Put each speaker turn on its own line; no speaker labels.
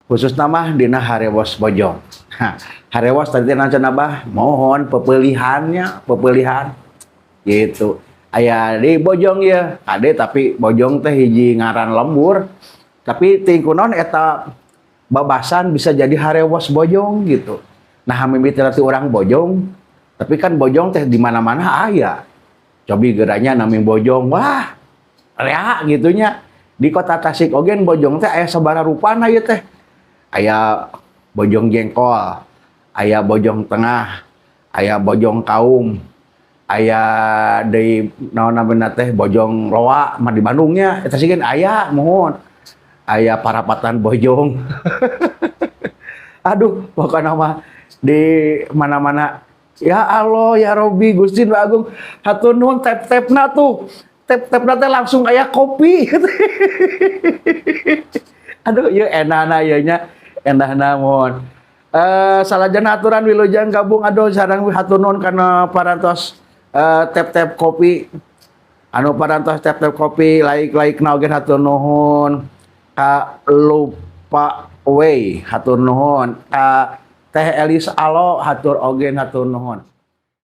Khususna mah dina Harewos Bojong. Hah, Harewos tadi naon cenah, Bah? Mohon pepelihannya, pepelihan gitu. Aya di Bojong ya, kade, tapi Bojong teh hiji ngaran lembur. Tapi ting kunaon eta babasan bisa jadi Harewos Bojong gitu? Nah, mimiti ti urang Bojong, tapi kan Bojong teh di mana-mana aya. Cobi geranya nami Bojong, wah, rea gitu nya. Di kota Tasik oge Bojong teh aya sabaraha rupana ieu teh. Aya Bojong Jengkol, aya Bojong Tengah, aya Bojong Kaum, aya deui naon namina teh, Bojong Loa mah di Bandungnya, eta sih aya mohon. Aya Parapatan Bojong. Aduh, pokoknya mah di mana-mana. Ya Allah, ya Robi, Gusti Nu Agung, hatur nuhun tap-tapna tuh. Tap-tapna teh langsung aya kopi. Aduh, ya enahna ieu nya, endahna mohon. Salajengna aturan wilujeng gabung, aduh, sareng hatur nuhun kana parantos tap-tap kopi. Anu parantos tap-tap kopi, like-like na oge hatur nuhun. Ka Lupa we hatur nuhun. Ka Teh Elis Alo hatur oge hatur nuhun.